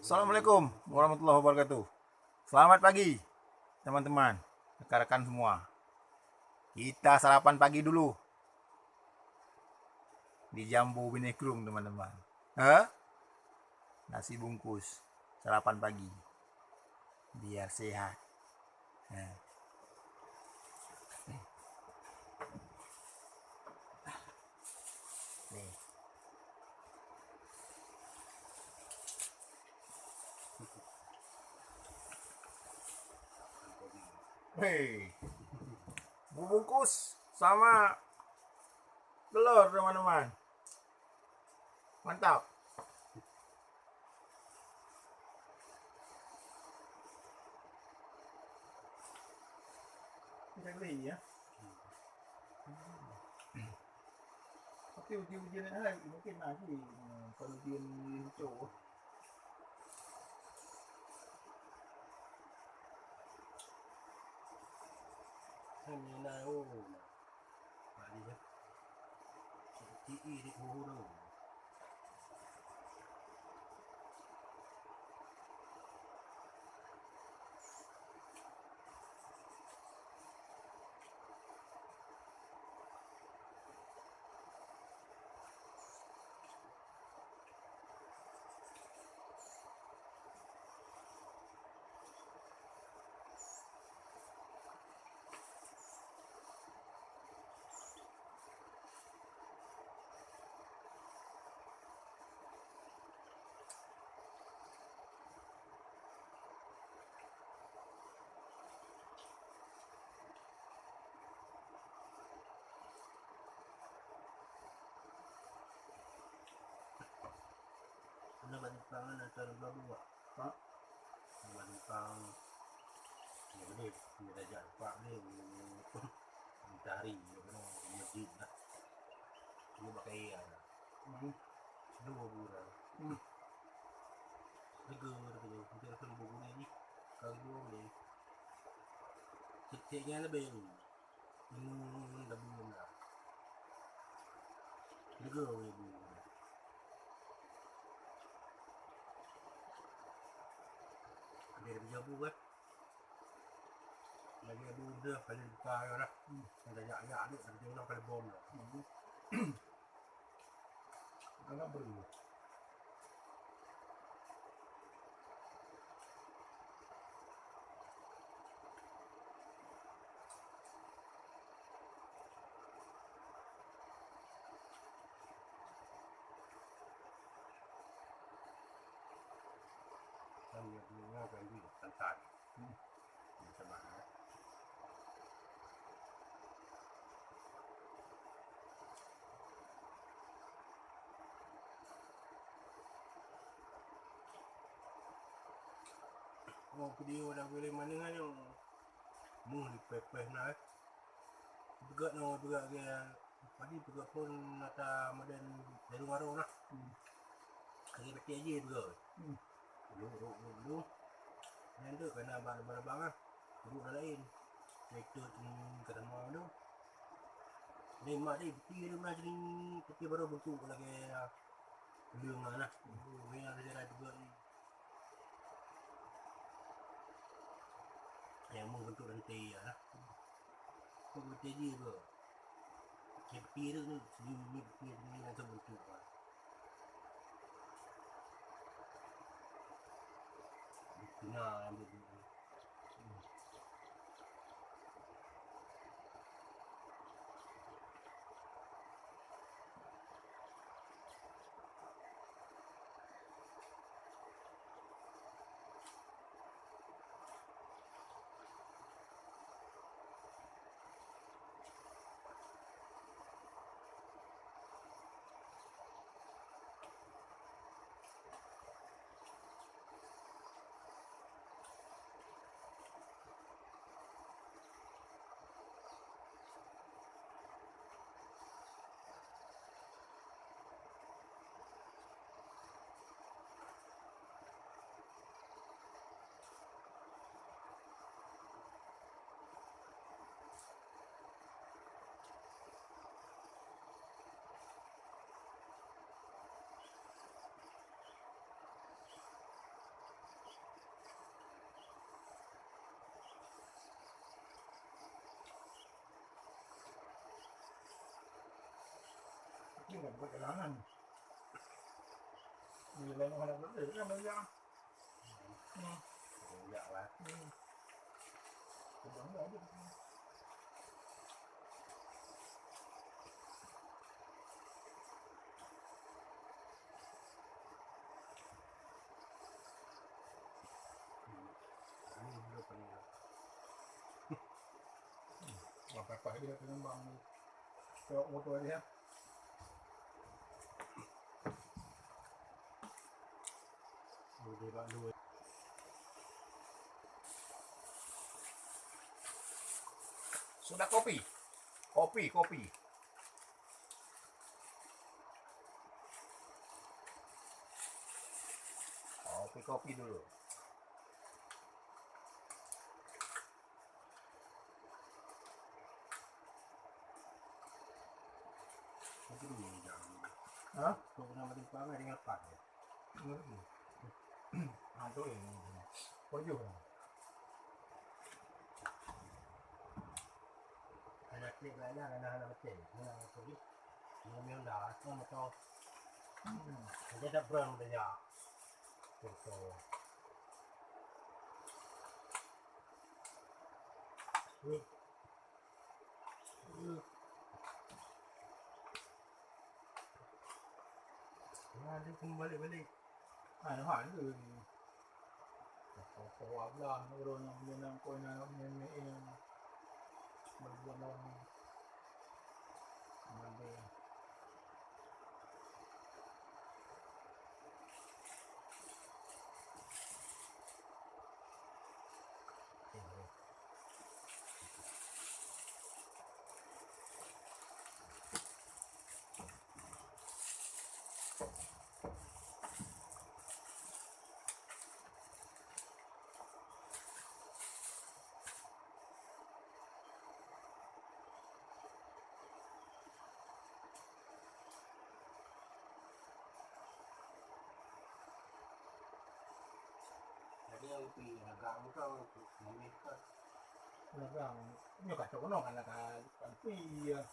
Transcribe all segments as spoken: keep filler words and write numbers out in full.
Assalamualaikum warahmatullahi wabarakatuh. Selamat pagi, teman-teman, rekan-rekan semua. Kita sarapan pagi dulu di Jambu Binéh Krueng, teman-teman. Ha? Nasi bungkus, sarapan pagi. Biar sehat. Ha. Nih. Hei. Bubungkus sama telur, teman-teman. Mantap. Kita beli ya. Tapi uji-ujian ni hai, mungkin lagi, hmm, kalau ujian itu. Hanya naik, oh. Bali ya. Ti i di uhuru. Kena bak simpang na, cara belah dua. Ha? Kena bak simpang. Ya, boleh. Dia dah jak lepak ni. Matahari, ya, kena masjid lah. Cuma pakai air lah. Hmm. Dua bulan. Hmm. Lega, lega. Dia rasa dua bulan ni. Kalau dua bulan. Cek-cek yang lebih ni. Minum, minum, dah minum lah. Lega, weh, bu. Dia dah berjabu, kan? Lagi abu dah, paling buka, ya, lah. Hmm. Yang dah jak-jak ni, dah tengok paling bom lah. Hmm. Anak beri. Kan dia punya kan dia santai. Hmm. Oh, video dah boleh mana nyoe? Muh dipeh-peh na, eh. Peugah na, peugah ke, padi peugah pun ata modern dari warung lah. Hmm. Lagi peti aja peugah. Hmm. Dulu, dulu, dulu, dulu. Nyan tu kena abang-abang ah. Dulu dah lain. Itu, hmm, kena mau tu. Ni mak dia, peti dia pernah jadi, peti baru bentuk lagi, ah, leueng lah. Ni ada jalan juga ni. Yang mau bentuk nanti ya lah. Kau berteji ke? Happy tu ni, senyum ni, happy ni, langsung bentuk. Tengah ambil duit. Buat jalanan. Ini lain orang nak beli, kan banyak. Hmm. Banyak lah. Hmm. Sedang dah ada. Ini dulu pernah. Wah, pepah dia pengembang ni. Tengok motor dia. Boleh bak dua. Sudah kopi. Kopi, kopi. Kopi, kopi dulu. Hah? Kau pernah mati pangai dengan pan ya? Ngerti. Ah, tu yang. Kau juga. Ada klik banyak, ada hal macam. Mana aku ni? Yang dah, aku mau tahu. Hmm. Dia dah berang banyak. Betul. Nah, dia kena balik-balik. Ah, nampak tu. Kau ablah urang yang menang kau nak nyemek yang berbuat lawan. Ada. Jadi yang pi dagang tu, memilih ke? Dagang, nyoe kacau keunoe kan, kan pi ya.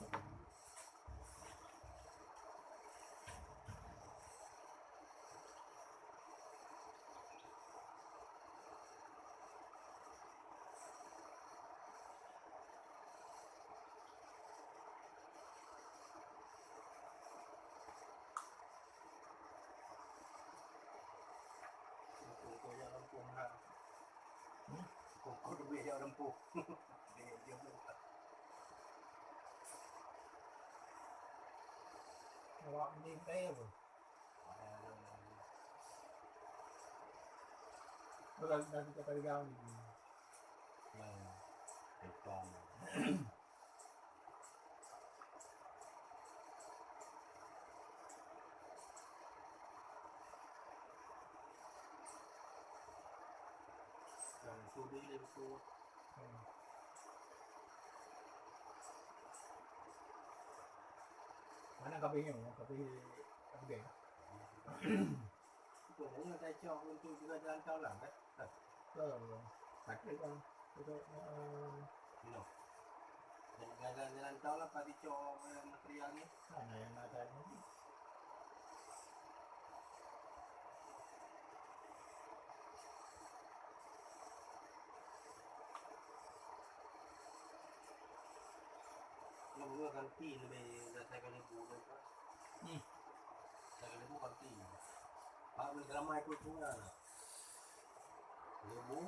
Kongkot duit jak lampu. Dia, dia buka. Awak ni kaya apa? Kalau dah kita kali kami. Nah, depan. Dan sudah dia betul. Hmm. Mana kabeh nyoe? Kabeh, kabeh. Bukan hanya saya cok untuk juga jalan tol lah, kan? Kan. Betul. Sakit kan. Betul. Eh, no. Dan jalan-jalan tol lah, padi cok, eh, material ni. Mana yang ada ni? Yang bunga ganti lebih dasar kali bunga tu. Hmm. Dasar kali bunga ganti. Pak boleh ramai ikut bunga lah. Lembu.